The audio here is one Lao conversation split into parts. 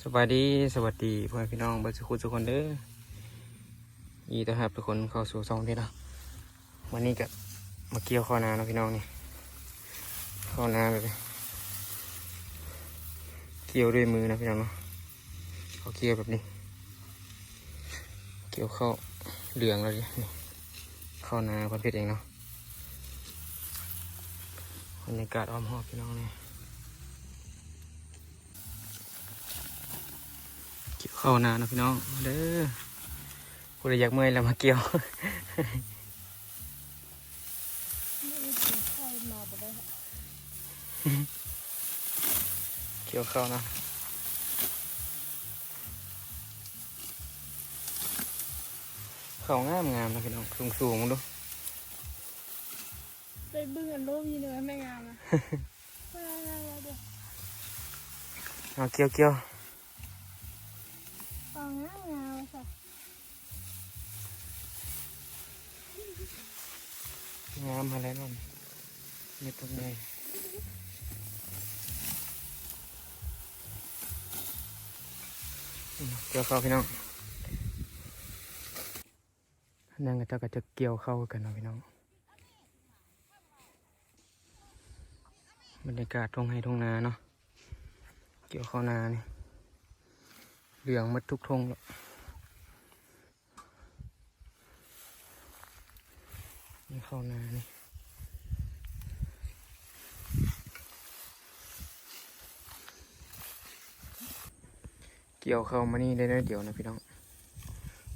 ສະບາຍດີ ສະຫວັດດີພໍ່ແມ່ພີ່ນ້ອງເບິດສູ່ຄົນສູ່ຄົນເດີ. ຍິນດີຕ້ອນຮັບທຸກຄົນເຂົ້າສູ່ຊ່ອງເດ້ເນາະ. ມື້ນີ້ກະມາກ່ຽວເຂົ້ານາເນາະພີ່ນ້ອງນີ້. ເຂົ້ານາແບບນີ້ ກ່ຽວດ້ວຍມືນະພີ່ນ້ອງເນາະ. ເຂົາກ່ຽວແບບນີ້ ກ່ຽວເຂົ້າເຫຼືອງແລ້ວເດ. ນີ້ເຂົ້ານາເພິ່ນເຮັດເອງເນາະ. ບັນຍາກາດອ້ອມຮອບພີ່ນ້ອງນີ້. ກ່ຽວເຂົ້ານາເນາະພີ່ນ້ອງ ມາເດີ. ຜູ້ໃດຢາກເມື່ອຍແລ້ວມາກ່ຽວ ກ່ຽວເຂົ້ານາ. ເຂົ້າງາມໆນະພີ່ນ້ອງ ສູງໆເບິ່ງດູ. ໄປເບິ່ງອັນໂລມີເດີ ແມ່ງາມນະ. ເອົາກ່ຽວໆ ເອົາງາມໆຊະ. ງາມຫັ້ນແຫຼະນ້ອງ ເມັດບັກໃຫຍ່. ກ່ຽວເຂົ້າພີ່ນ້ອງ. ອັນນັ້ນເຂົາເຈົ້າກະຈະກ່ຽວເຂົ້າຄືກັນເນາະພີ່ນ້ອງ. ບັນຍາກາດທົ່ງໄຮ່ທົ່ງນາເນາະ. ກ່ຽວເຂົ້ານານີ້ ເຫຼືອງໝົດທຸກທົ່ງແລ້ວ. ເຂົ້ານານີ້ ກ່ຽວເຂົ້າມານີ້ໄດ້ໜ້ອຍດຽວນະພີ່ນ້ອງ.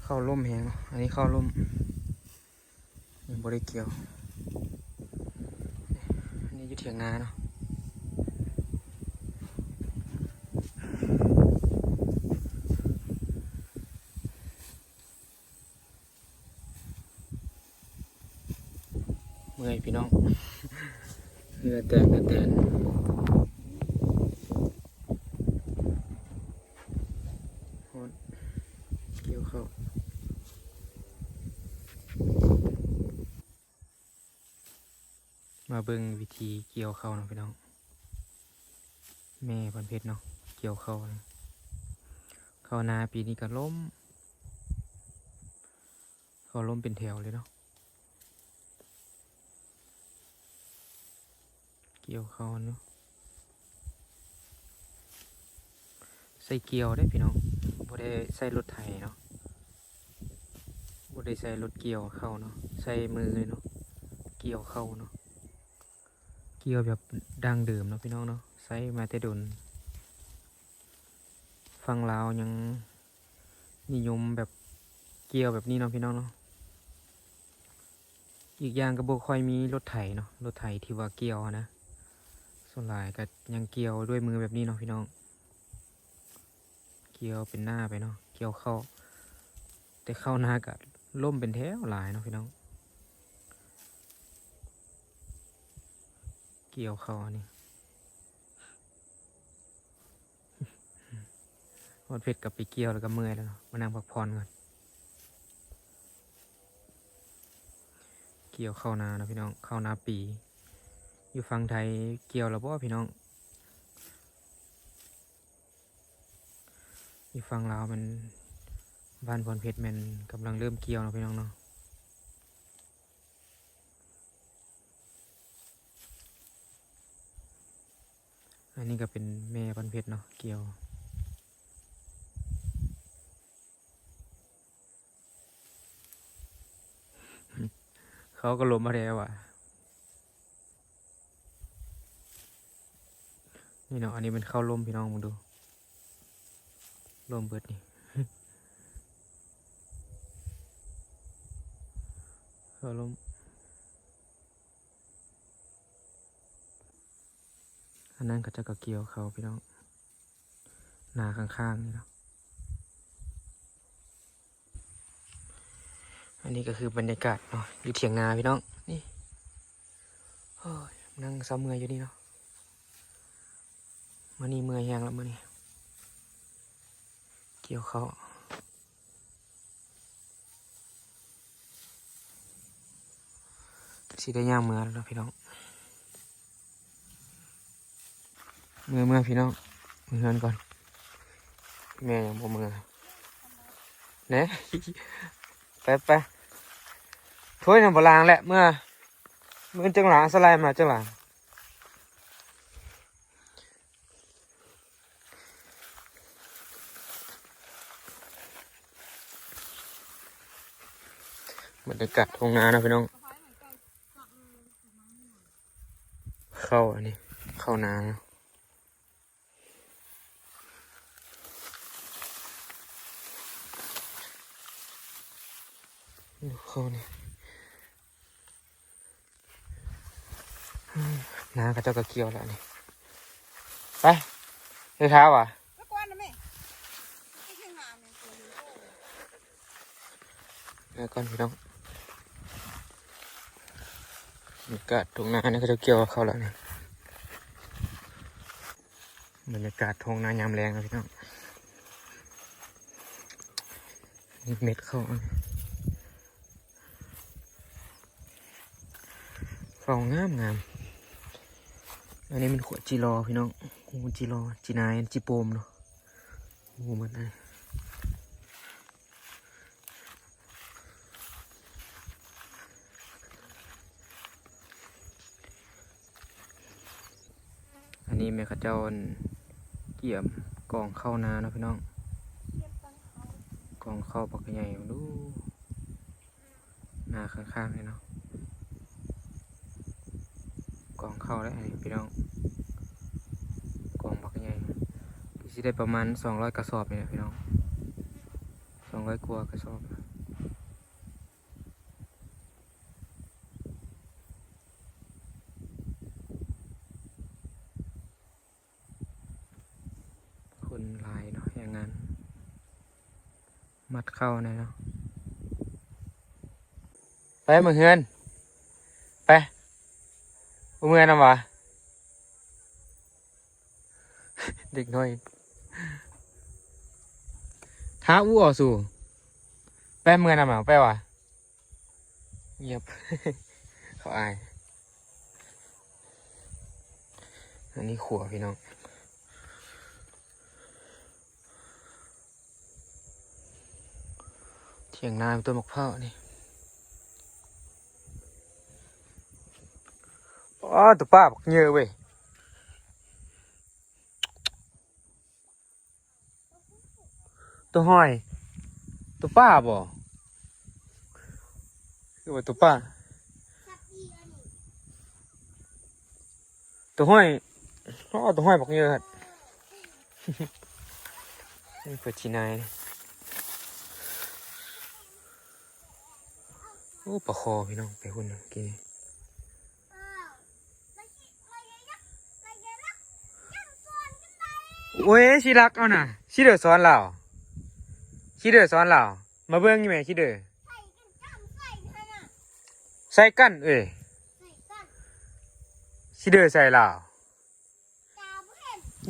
ເຂົ້າລົ້ມແຮງເນາະ ອັນນີ້ເຂົ້າລົ້ມ ຍັງບໍ່ໄດ້ກ່ຽວ. ອັນນີ້ຢູ່ຖຽງນາເນາະ. ເມື່ອຍພີ່ນ້ອງ ເຫື່ອແຕກເຫື່ອແຕນ. ຮ້ອນ ກ່ຽວເຂົ້າ. ມາເບິ່ງວິທີກ່ຽວເຂົ້າເນາະພີ່ນ້ອງ. ແມ່ພອນເພັດເນາະ ກ່ຽວເຂົ້າ. ເຂົ້ານາປີນີ້ກະລົ້ມ ເຂົ້າລົ້ມເປັນແຖວເລີຍເນາະ. ກ່ຽວເຂົ້າເນາະ ໃຊ້ກ່ຽວເດ້ພີ່ນ້ອງ ບໍ່ໄດ້ໃຊ້ລົດໄຖເນາະ ບໍ່ໄດ້ໃຊ້ລົດກ່ຽວເຂົ້າເນາະ ໃຊ້ມືເນາະ ກ່ຽວເຂົ້າເນາະ. ກ່ຽວແບບດັ້ງເດີມເນາະພີ່ນ້ອງເນາະ ໃຊ້ມາແຕ່ດົນ. ຝັ່ງລາວຍັງນິຍົມແບບກ່ຽວແບບນີ້ເນາະພີ່ນ້ອງເນາະ. ອີກຢ່າງກະບໍ່ຄ່ອຍມີລົດໄຖເນາະ ລົດໄຖທີ່ວ່າກ່ຽວຫັ້ນນະ ສ່ວນຫຼາຍກະຍັງກ່ຽວດ້ວຍມືແບບນີ້ເນາະພີ່ນ້ອງ. ກ່ຽວເປັນໜ້າໄປເນາະ ກ່ຽວເຂົ້າ ແຕ່ເຂົ້ານາກະລົ້ມເປັນແຖວຫຼາຍເນາະພີ່ນ້ອງ. ກ່ຽວເຂົ້າອັນນີ້ ຮອດເພັດກະໄປກ່ຽວແລ້ວກະເມື່ອຍແລ້ວເນາະ ມານັ່ງພັກຜ່ອນກ່ອນ. ກ່ຽວເຂົ້ານາເນາະພີ່ນ້ອງ ເຂົ້ານາປີ. ຢູ່ຝັ່ງໄທກ່ຽວແລ້ວບໍ່ພີ່ນ້ອງ? ຢູ່ຝັ່ງລາວແມ່ນ ບ້ານພອນເພັດແມ່ນກຳລັງເລີ່ມກ່ຽວເນາະພີ່ນ້ອງເນາະ. ອັນນີ້ກະເປັນແມ່ພອນເພັດເນາະ ກ່ຽວ. ເຂົ້າກະລົ້ມແທ້ຫວາ. ນີ້ເນາະ ອັນນີ້ແມ່ນເຂົ້າລົ້ມພີ່ນ້ອງເບິ່ງດູ ລົ້ມເບິດນີ້ ເຂົ້າລົ້ມ. ອັນນັ້ນເຂົາເຈົ້າກະກ່ຽວເຂົ້າພີ່ນ້ອງ ນາຂ້າງໆນີ້ເນາະ. ອັນນີ້ກະຄືບັນຍາກາດເນາະ ຢູ່ຖຽງນາພີ່ນ້ອງ ນີ້. ໂອ້ຍ ນັ່ງເຊົາເມື່ອຍຢູ່ນີ້ເນາະ ມື້ນີ້ເມື່ອຍແຮງລະມື້ນີ້ ກ່ຽວເຂົ້າ. ຊິໄດ້ຍ່າງເມືອແລ້ວເນາະພີ່ນ້ອງ ເມືອ ເມືອພີ່ນ້ອງ ເມືອເຮືອນກ່ອນ. ແມ່ຍັງບໍ່ເມືອແນ່. ໄປໆ ຖ້ວຍນຳບໍ່ລ້າງແຫຼະ ເມືອ ມື້ອື່ນຈັ່ງລ້າງ ສະໄລມາຈັ່ງລ້າງ. ບັນຍາກາດທົ່ງນາເນາະພີ່ນ້ອງ. ເຂົ້າອັນນີ້ ເຂົ້ານາເນາະ. ເຂົ້ານີ້ ນາເຂົາເຈົ້າກໍກ່ຽວແລ້ວນີ້. ໄປ ເຮັດຂາວະ ໄປກ່ອນນະແມ່ ໄປເຮັດຫາແມ່. ແລ້ວກ່ອນພີ່ນ້ອງ ບັນຍາກາດທົ່ງນານີ້ ເຂົາເຈົ້າກ່ຽວເຂົ້າແລ້ວນີ້. ບັນຍາກາດທົ່ງນາຍາມແລງນະພີ່ນ້ອງ. ເມັດເຂົ້າ ເຂົ້າງາມໆ. ອັນນີ້ແມ່ນຂົວຈີລໍພີ່ນ້ອງ. ໂອ້ ຈີລໍ ຈີນາຍ ຈີໂປມເນາະ. ໂອ້ ໝົດເລີຍ. ອັນນີ້ແມ່ນເຂົາເຈົ້າ ອັນ ກຽມກອງເຂົ້ານາເນາະພີ່ນ້ອງ. ກອງເຂົ້າບັກໃຫຍ່ ເບິ່ງດູ ນາຂ້າງໆນີ້ເນາະ. ກອງເຂົ້າເດ້ອັນນີ້ພີ່ນ້ອງ ກອງບັກໃຫຍ່ ຄືຊິໄດ້ປະມານສອງຮ້ອຍກະສອບນີ້ແຫຼະພີ່ນ້ອງ ສອງຮ້ອຍກວ່າກະສອບ. ຄົນຫຼາຍເນາະ ແຮງງານ ມັດເຂົ້າແນ່ເນາະ. ໄປເມືອເຮືອນ ໄປ ບໍ່ເມືອນຳຫວາ ເດັກນ້ອຍ ຖ້າອູ້ເອົາສູ ໄປເມືອນຳຫວາ ໄປຫວາ. ງຽບ ເຂົາອາຍ. ອັນນີ້ຂົວພີ່ນ້ອງ ຖຽງນາມີຕົ້ນໝາກພ້າວນີ້. ອໍ ໂຕປ້າບັກເຍີເວີຍ. ໂຕຫ້ອຍ ໂຕປ້າບໍ່ ຄືວ່າໂຕປ້າ ໂຕຫ້ອຍ. ອໍ ໂຕຫ້ອຍບັກເຍີຫັ້ນ ນີ້ເພິ່ນຊິນາຍ. ໂອ້ ປາຄໍພີ່ນ້ອງ ໄປພຸ້ນເມື່ອກີ້. ໂອ້ຍ ຊິລັກເອົານະ ຊິເດີສອນລາວ ຊິເດີສອນລາວ ມາເບິ່ງນີ້ແມ່ ຊິເດີ ໃສ່ກັນເອີຍ ຊິເດີໃສ່ລາວ.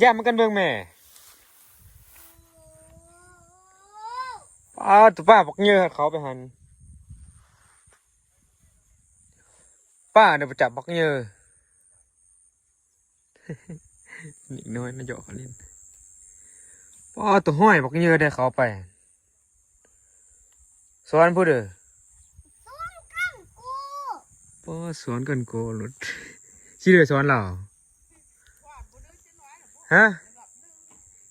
ຢ້ານມັນກັນເບິ່ງແມ່. ປ້າດ ໂຕປ້າບັກເຍີເຂົ້າໄປຫັ້ນ ປ້າເດີໄປຈັບບັກເຍີ. ເດັກນ້ອຍມາຫຍອກເຂົາຫຼິ້ນ. ປ້າດ ໂຕຫ້ອຍບັກເຍີໄດ້ເຂົ້າໄປ. ສອນຜູ້ເດີ ສອນກັນໂກ ໂອ້ ສອນກັນໂກໂລດ. ຊິເດີສອນລາວ ຮະ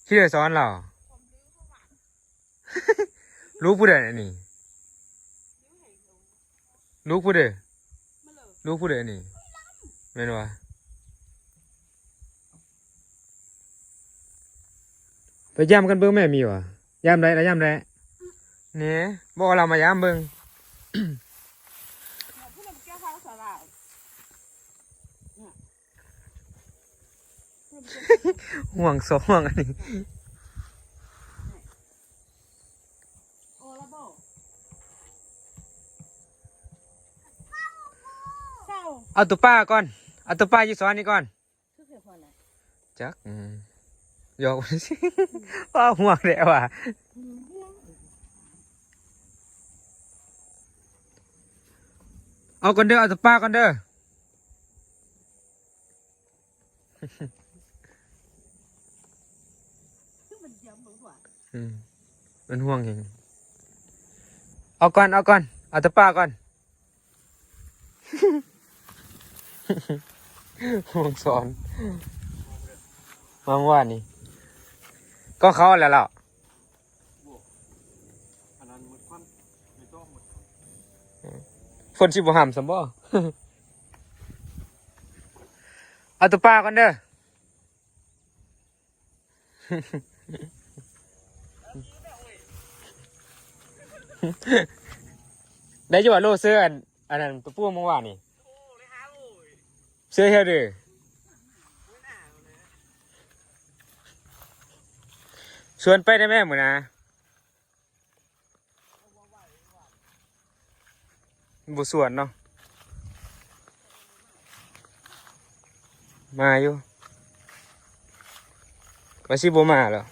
ຊິເດີສອນລາວ. ລູກຜູ້ໃດອັນນີ້ ລູກຜູ້ເດີ ລູກຜູ້ໃດອັນນີ້ ແມ່ນຫວາ? ໄປຢາມກັນເບິ່ງແມ່ ມີຫວາ? ຢາມໃດລະ ຢາມໃດ? ນີ້ ບອກລາວມາຢາມເບິ່ງ. ຫ່ວງສອງຫ່ວງອັນນີ້. ເອົາໂຕປ້າກ່ອນ ເອົາໂຕປ້າຢູ່ສອນນີ້ກ່ອນ. ຈັກ ອືມ ຢອກ ວ້າວ ຫ່ວງແທ້ຫວາ. ເອົາກ່ອນເດີ ເອົາໂຕປ້າກ່ອນເດີ. ອືມ ມັນຫ່ວງແຮງ. ເອົາກ່ອນ ເອົາກ່ອນ ເອົາແຕ່ປາກ່ອນ. ຫ່ວງສອນ ມາເມື່ອວານນີ້ ກໍເຂົ້າແລ້ວເນາະ. ຝົນຊິບໍ່ຫ້ຳຊ້ຳບໍ່? ເອົາແຕ່ປາກ່ອນເດີ. ໄດ້ຢູ່ວ່າໂລເສືອ ອັນ ອັນນັ້ນໄປປູກເມື່ອວານນີ້ ເສືອເຮົວເດີ. ຊວນໄປໄດ້ແມ່ມື້ໜ້າ. ບໍ່ຊວນເນາະ ມາຢູ່ ວ່າຊິບໍ່ມາແລ້ວ.